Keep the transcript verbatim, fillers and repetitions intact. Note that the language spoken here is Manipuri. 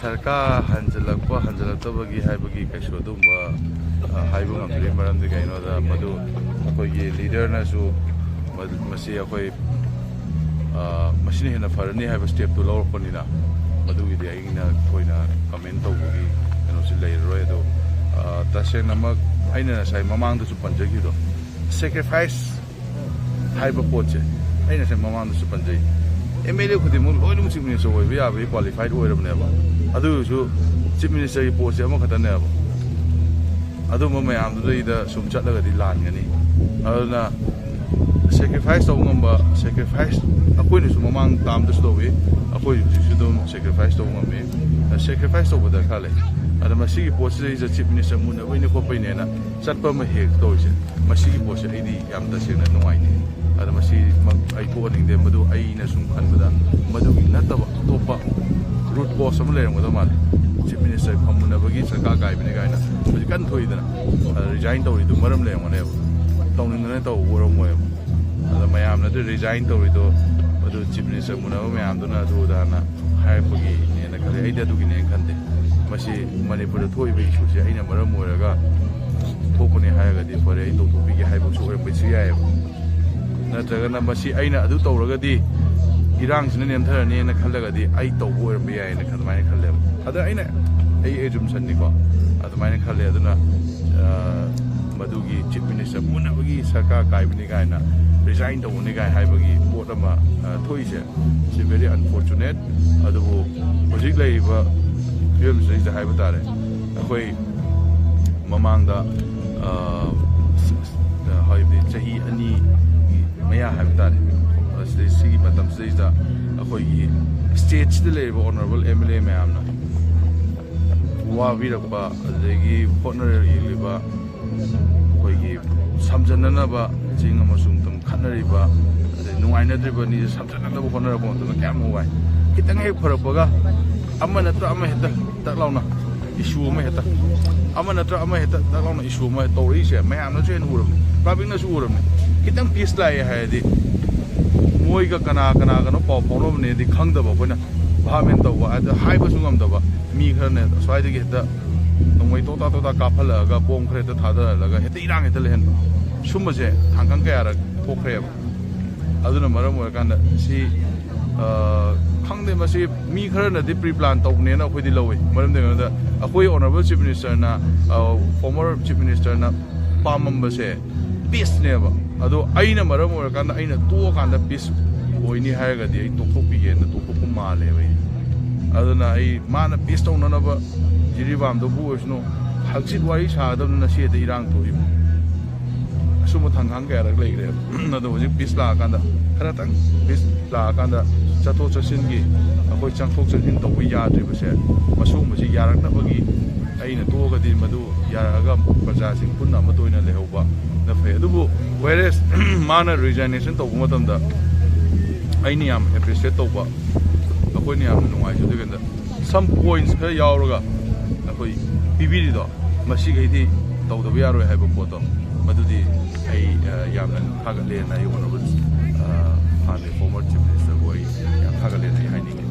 ꯁꯔꯀꯥꯔ ꯍꯟꯖꯤꯜꯂꯛꯄ ꯍꯟꯖꯤꯜꯂꯛꯇꯕꯒꯤ ꯍꯥꯏꯕꯒꯤ ꯀꯩꯁꯨ ꯑꯗꯨꯒꯨꯝꯕ, ꯑ, ꯍꯥꯏꯕ ꯉꯝꯗ꯭ꯔꯤ꯫ ꯃꯔꯝꯗꯤ ꯀꯩꯒꯤꯅꯣꯗ ꯃꯗꯨ ꯑꯩꯈꯣꯏꯒꯤ ꯂꯤꯗꯔꯅꯁꯨ ꯃ-, ꯃꯁꯤ ꯑꯩꯈꯣꯏ, ꯑ, ꯃꯁꯤꯅ ꯍꯦꯟꯅ ꯐꯔꯅꯤ ꯍꯥꯏꯕ ꯁ꯭ꯇꯦꯞꯇꯨ ꯂꯧꯔꯛꯄꯅꯤꯅ ꯃꯗꯨꯒꯤꯗꯤ ꯑꯩꯅ ꯊꯣꯏꯅ ꯀꯃꯦꯟ ꯇꯧꯕꯒꯤ ꯀꯩꯅꯣꯁꯤ ꯂꯩꯔꯔꯣꯏ꯫ ꯑꯗꯣ, ꯑ, ꯇꯁꯦꯡꯅꯃꯛ ꯑꯩꯅ ꯉꯁꯥꯏ ꯃꯃꯥꯡꯗꯁꯨ ꯄꯟꯖꯈꯤꯕꯗꯣ, ꯁꯦꯀ꯭ꯔꯤꯐꯥꯏꯁ ꯍꯥꯏꯕ ꯄꯣꯠꯁꯦ ꯑꯩꯅ ꯉꯁꯥꯏ ꯃꯃꯥꯡꯗꯁꯨ ꯄꯟꯖꯩ꯫ ꯑꯦꯝ ꯑꯦꯜ ꯑꯦ ꯈꯨꯗꯤꯡꯃꯛ ꯂꯣꯏꯅꯃꯛ ꯆꯤꯐ ꯃꯤꯅꯤꯁꯇꯔ ꯑꯣꯏꯕ ꯌꯥꯕꯒꯤ ꯀ꯭ꯋꯥꯂꯤꯐꯥꯏꯠ ꯑꯣꯏꯔꯕꯅꯦꯕ꯫ ꯑꯗꯨ ꯑꯣꯏꯔꯁꯨ ꯆꯤꯐ ꯃꯤꯅꯤꯁꯇꯔꯒꯤ ꯄꯣꯠꯁꯦ ꯑꯃꯈꯛꯇꯅꯦꯕ꯫ ꯑꯗꯨꯝꯕ ꯃꯌꯥꯝꯗꯨꯗꯩꯗ ꯁꯨꯝ ꯆꯠꯂꯒꯗꯤ ꯂꯥꯟꯒꯅꯤ꯫ ꯑꯗꯨꯅ ꯁꯦꯀ꯭ꯔꯤꯐꯥꯏꯁ ꯇꯧꯕ ꯉꯝꯕ, ꯁꯦꯀ꯭ꯔꯤꯐꯥꯏꯁ ꯑꯩꯈꯣꯏꯅꯁꯨ ꯃꯃꯥꯡ ꯇꯥꯝꯗꯁꯨ ꯇꯧꯏ, ꯑꯩꯈꯣꯏ ꯍꯧꯖꯤꯛꯁꯨ ꯑꯗꯨꯝ ꯁꯦꯀ꯭ꯔꯤꯐꯥꯏꯁ ꯇꯧꯕ ꯉꯝꯃꯤ꯫ ꯁꯦꯀ꯭ꯔꯤꯐꯥꯏꯁ ꯇꯧꯕ ꯗꯔꯀꯥꯔ ꯂꯩ꯫ ꯑꯗ ꯃꯁꯤꯒꯤ ꯄꯣꯠꯁꯤꯗꯩꯁꯤꯗ ꯆꯤꯐ ꯃꯤꯅꯤꯁꯇꯔ ꯃꯨꯟꯅꯕꯩꯅꯦ ꯈꯣꯠꯄꯩꯅꯦꯅ ꯆꯠꯄ ꯑꯃ ꯍꯦꯛ ꯇꯧꯔꯤꯁꯦ, ꯃꯁꯤꯒꯤ ꯄꯣꯠꯁꯦ ꯑꯩꯗꯤ ꯌꯥꯝ ꯇꯁꯦꯡꯅ ꯅꯨꯡꯉꯥꯏꯇꯦ꯫ ꯑꯗ ꯃꯁꯤ ꯃꯛ ꯑꯩ ꯊꯣꯛꯍꯟꯅꯤꯡꯗꯦ꯫ ꯃꯗꯨ ꯑꯩꯅ ꯁꯨꯝ ꯈꯟꯕꯗ ꯃꯗꯨꯒꯤ ꯅꯠꯇꯕ ꯑꯇꯣꯞꯄ ꯔꯨꯠ ꯀꯣꯁ ꯑꯃ ꯂꯩꯔꯝꯒꯗꯕ ꯃꯥꯜꯂꯦ꯫ ꯆꯤꯐ ꯃꯤꯅꯤꯁꯇꯔ ꯐꯝꯃꯨꯟꯅꯕꯒꯤ ꯁꯔꯀꯥꯔ ꯀꯥꯏꯕꯅꯤ ꯀꯥꯏꯅ ꯍꯧꯖꯤꯛ ꯀꯟꯅ ꯊꯣꯛꯏꯗꯅ, ꯑꯗ ꯔꯤꯖꯥꯏꯟ ꯇꯧꯔꯤꯗꯨ ꯃꯔꯝ ꯂꯩꯔꯝꯒꯅꯦꯕ, ꯇꯧꯅꯤꯡꯗꯅ ꯇꯧꯕ ꯑꯣꯏꯔꯝꯃꯣꯏꯕ꯫ ꯑꯗ ꯃꯌꯥꯝꯅ ꯑꯗꯨ ꯔꯤꯖꯥꯏꯟ ꯇꯧꯔꯤꯗꯣ, ꯑꯗꯨ ꯆꯤꯐ ꯃꯤꯅꯤꯁꯇꯔ ꯃꯨꯟꯅꯕ ꯃꯌꯥꯝꯗꯨꯅ ꯑꯗꯨ ꯑꯗꯥꯅ ꯍꯥꯏꯔꯛꯄꯒꯤꯅꯦꯅ ꯈꯜꯂꯦ꯫ ꯑꯩꯗꯤ ꯑꯗꯨꯒꯤꯅꯦꯅ ꯈꯟꯗꯦ꯫ ꯃꯁꯤ ꯃꯅꯤꯄꯨꯔꯗ ꯊꯣꯛꯏꯕ ꯏꯁꯨꯁꯦ ꯑꯩꯅ ꯃꯔꯝ ꯑꯣꯏꯔꯒ ꯊꯣꯛꯄꯅꯦ ꯍꯥꯏꯔꯒꯗꯤ ꯐꯔꯦ, ꯑꯩ ꯇꯧꯊꯣꯛꯄꯤꯒꯦ ꯍꯥꯏꯕꯁꯨ ꯑꯣꯏꯔꯝꯕꯁꯨ ꯌꯥꯏꯑꯕ꯫ ꯅꯠꯇ꯭ꯔꯒꯅ ꯃꯁꯤ ꯑꯩꯅ ꯑꯗꯨ ꯇꯧꯔꯒꯗꯤ ꯏꯔꯥꯡꯁꯤꯅ ꯅꯦꯝꯊꯔꯅꯤꯅ ꯈꯜꯂꯒꯗꯤ ꯑꯩ ꯇꯧꯕ ꯑꯣꯏꯔꯝꯕ ꯌꯥꯏꯅ ꯑꯗꯨꯃꯥꯏꯅ ꯈꯜꯂꯦꯕ꯫ ꯑꯗ ꯑꯩꯅ, ꯑꯩ ꯑꯦꯖꯨꯝꯁꯟꯅꯤꯀꯣ, ꯑꯗꯨꯃꯥꯏꯅ ꯈꯜꯂꯦ꯫ ꯑꯗꯨꯅ, ꯑ, ꯃꯗꯨꯒꯤ ꯆꯤꯐ ꯃꯤꯅꯤꯁꯇꯔ ꯃꯨꯟꯅꯕꯒꯤ ꯁꯔꯀꯥꯔ ꯀꯥꯏꯕꯅꯤ ꯀꯥꯏꯅ, ꯔꯤꯖꯥꯏꯟ ꯇꯧꯕꯅꯤ ꯀꯥꯏ ꯍꯥꯏꯕꯒꯤ ꯄꯣꯠ ꯑꯃ, ꯑ, ꯊꯣꯛꯏꯁꯦ, ꯁꯤ very unfortunate꯫ ꯑꯗꯨꯕꯨ ꯍꯧꯖꯤꯛ ꯂꯩꯔꯤꯕ ꯐꯤꯕꯝꯁꯤꯗꯩꯗ ꯍꯥꯏꯕ ꯇꯥꯔꯦ, ꯑꯩꯈꯣꯏ ꯃꯃꯥꯡꯗ, ꯑ, ꯍꯥꯏꯕꯗꯤ ꯆꯍꯤ ꯑꯅꯤꯒꯤ ꯃꯌꯥ ꯍꯥꯏꯕ ꯇꯥꯔꯦ, ꯑꯁꯤꯗꯩ, ꯁꯤꯒꯤ ꯃꯇꯝꯁꯤꯗꯩꯗ ꯑꯩꯈꯣꯏꯒꯤ ꯁ꯭ꯇꯦꯠꯁꯤꯗ ꯂꯩꯔꯤꯕ ꯑꯣꯅꯔꯦꯕꯜ ꯑꯦꯝ ꯑꯦꯜ ꯑꯦ ꯃꯌꯥꯝꯅ ꯋꯥꯕꯤꯔꯛꯄ, ꯑꯗꯨꯗꯒꯤ ꯍꯣꯠꯅꯔꯛꯂꯤꯕ ꯑꯩꯈꯣꯏꯒꯤ ꯁꯝꯖꯟꯅꯅꯕ ꯆꯤꯡ ꯑꯃꯁꯨꯡ ꯇꯝ ꯈꯠꯅꯔꯤꯕ, ꯑꯗꯩ ꯅꯨꯡꯉꯥꯏꯅꯗ꯭ꯔꯤꯕ ꯑꯅꯤꯁꯦ ꯁꯝꯖꯟꯅꯅꯕ ꯍꯣꯠꯅꯔꯛꯄ ꯃꯇꯝꯗ ꯀꯌꯥꯝ ꯋꯥꯏ꯫ ꯈꯤꯇꯪ ꯍꯦꯛ ꯐꯔꯛꯄꯒ ꯑꯃ ꯅꯠꯇ꯭ꯔ ꯑꯃ ꯍꯦꯛꯇ ꯇꯛ ꯂꯥꯎꯅ ꯏꯁꯨ ꯑꯃ ꯍꯦꯛꯇ, ꯑꯃ ꯅꯠꯇ꯭ꯔ ꯑꯃ ꯍꯦꯛꯇ ꯇꯛ ꯂꯥꯎꯅ ꯏꯁꯨ ꯑꯃ ꯇꯧꯔꯛꯏꯁꯦ ꯃꯌꯥꯝꯅꯁꯨ ꯍꯦꯟꯅ ꯎꯔꯕꯅꯤ, ꯄꯕ꯭ꯂꯤꯛꯅꯁꯨ ꯎꯔꯕꯅꯤ꯫ ꯈꯤꯇꯪ ꯄꯤꯁ ꯂꯥꯛꯑꯦ ꯍꯥꯏꯔꯗꯤ ꯃꯣꯏꯒ ꯀꯅꯥ ꯀꯅꯥꯒꯅꯣ ꯄꯥꯎ ꯐꯥꯎꯅꯕꯅꯦꯗꯤ ꯈꯪꯗꯕ ꯑꯩꯈꯣꯏꯅ꯫ ꯚꯥꯞ ꯃꯦꯟ ꯇꯧꯕ, ꯑꯗ ꯍꯥꯏꯕꯁꯨ ꯉꯝꯗꯕ ꯃꯤ ꯈꯔꯅ ꯁ꯭ꯋꯥꯏꯗꯒꯤ ꯍꯦꯛꯇ ꯅꯣꯡꯃꯩ ꯇꯣꯇꯥ ꯇꯣꯇꯥ ꯀꯥꯞꯍꯜꯂꯛꯑꯒ ꯕꯣꯝ ꯈꯔ ꯍꯦꯛꯇ ꯊꯥꯗꯍꯜꯂꯒ ꯍꯦꯛꯇ ꯏꯔꯥꯡ ꯍꯦꯛꯇ ꯂꯩꯍꯟꯕ, ꯁꯨꯝꯕꯁꯦ ꯊꯥꯡꯀꯪ ꯀꯌꯥꯔꯛ ꯊꯣꯛꯈ꯭ꯔꯦꯕ꯫ ꯑꯗꯨꯅ ꯃꯔꯝ ꯑꯣꯏꯔꯀꯥꯟꯗ ꯁꯤ, ꯑ, ꯈꯪꯗꯦ, ꯃꯁꯤ ꯃꯤ ꯈꯔꯅꯗꯤ ꯄ꯭ꯔꯤ ꯄ꯭ꯂꯥꯟ ꯇꯧꯕꯅꯦꯅ ꯑꯩꯈꯣꯏꯗꯤ ꯂꯧꯋꯤ꯫ ꯃꯔꯝꯗꯤ ꯀꯩꯅꯣꯗ, ꯑꯩꯈꯣꯏ ꯑꯣꯅꯔꯦꯕꯜ ꯆꯤꯐ ꯃꯤꯅꯤꯁꯇꯔꯅ, ꯐꯣꯔꯃꯔ ꯆꯤꯐ ꯃꯤꯅꯤꯁꯇꯔꯅ ꯄꯥꯝꯃꯝꯕꯁꯦ ꯄꯤꯁꯅꯦꯕ꯫ ꯑꯗꯣ ꯑꯩꯅ ꯃꯔꯝ ꯑꯣꯏꯔꯀꯥꯟꯗ, ꯑꯩꯅ ꯇꯣꯛꯑꯀꯥꯟꯗ ꯄꯤꯁ ꯑꯣꯏꯅꯤ ꯍꯥꯏꯔꯒꯗꯤ ꯑꯩ ꯇꯣꯛꯊꯣꯛꯄꯤꯒꯦꯅ ꯇꯣꯛꯊꯣꯛꯄ ꯃꯥꯜꯂꯦꯕ ꯑꯩ꯫ ꯑꯗꯨꯅ ꯑꯩ, ꯃꯥꯅ ꯄꯤꯁ ꯇꯧꯅꯅꯕ ꯖꯤꯔꯤꯕꯥꯝꯗꯕꯨ ꯑꯣꯏꯁꯅꯨ, ꯍꯪꯆꯤꯠ ꯋꯥꯔꯤ ꯁꯥꯒꯗꯕꯅꯤ, ꯉꯁꯤ ꯍꯦꯛꯇ ꯏꯔꯥꯡ ꯊꯣꯛꯏꯕ꯫ ꯑꯁꯨꯝꯕ ꯊꯥꯡꯈꯥꯡ ꯀꯌꯥꯔꯛ ꯂꯩꯈ꯭ꯔꯦꯕ꯫ ꯑꯗꯣ ꯍꯧꯖꯤꯛ ꯄꯤꯁ ꯂꯥꯛꯑꯀꯥꯟꯗ, ꯈꯔꯇꯪ ꯄꯤꯁ ꯂꯥꯛꯑꯀꯥꯟꯗ ꯆꯠꯊꯣꯛ ꯆꯠꯁꯤꯟꯒꯤ, ꯑꯩꯈꯣꯏ ꯆꯪꯊꯣꯛ ꯆꯪꯁꯤꯟ ꯇꯧꯕ ꯌꯥꯗ꯭ꯔꯤꯕꯁꯦ, ꯃꯁꯤꯒꯨꯝꯕꯁꯤ ꯌꯥꯔꯛꯅꯕꯒꯤ ꯑꯩꯅ ꯇꯣꯛꯑꯒꯗꯤ ꯃꯗꯨ ꯌꯥꯔꯛꯑꯒ ꯄ꯭ꯔꯖꯥꯁꯤꯡ ꯄꯨꯟꯅ ꯑꯃꯠꯇ ꯑꯣꯏꯅ ꯂꯩꯍꯧꯕꯅ ꯐꯩ꯫ ꯑꯗꯨꯕꯨ whereas ꯃꯥꯅ ꯔꯤꯖꯥꯏꯅꯦꯁꯟ ꯇꯧꯕ ꯃꯇꯝꯗ ꯑꯩꯅ ꯌꯥꯝ ꯑꯦꯄ꯭ꯔꯤꯁꯤꯌꯦꯠ ꯇꯧꯕ, ꯑꯩꯈꯣꯏꯅ ꯌꯥꯝꯅ ꯅꯨꯡꯉꯥꯏꯖꯗꯣꯏ ꯀꯩꯅꯣꯗ, some points ꯈꯔ ꯌꯥꯎꯔꯒ ꯑꯩꯈꯣꯏ ꯄꯤꯕꯤꯔꯤꯗꯣ, ꯃꯁꯤꯈꯩꯗꯤ ꯇꯧꯗꯕ ꯌꯥꯔꯣꯏ ꯍꯥꯏꯕ ꯄꯣꯠꯇꯣ, ꯃꯗꯨꯗꯤ ꯑꯩ, ꯑ, ꯌꯥꯝꯅ ꯊꯥꯒꯠꯂꯦꯅ ꯑꯩ ꯑꯣꯅꯔꯦꯕꯜ, ꯑ, ꯍꯥꯟꯅꯒꯤ ꯐꯣꯔꯃꯔ ꯆꯤꯐ ꯃꯤꯅꯤꯁꯇꯔꯕꯨ ꯑꯩ ꯌꯥꯝ ꯊꯥꯒꯠꯂꯦꯅ ꯑꯩ ꯍꯥꯏꯅꯤꯡꯉꯤ꯫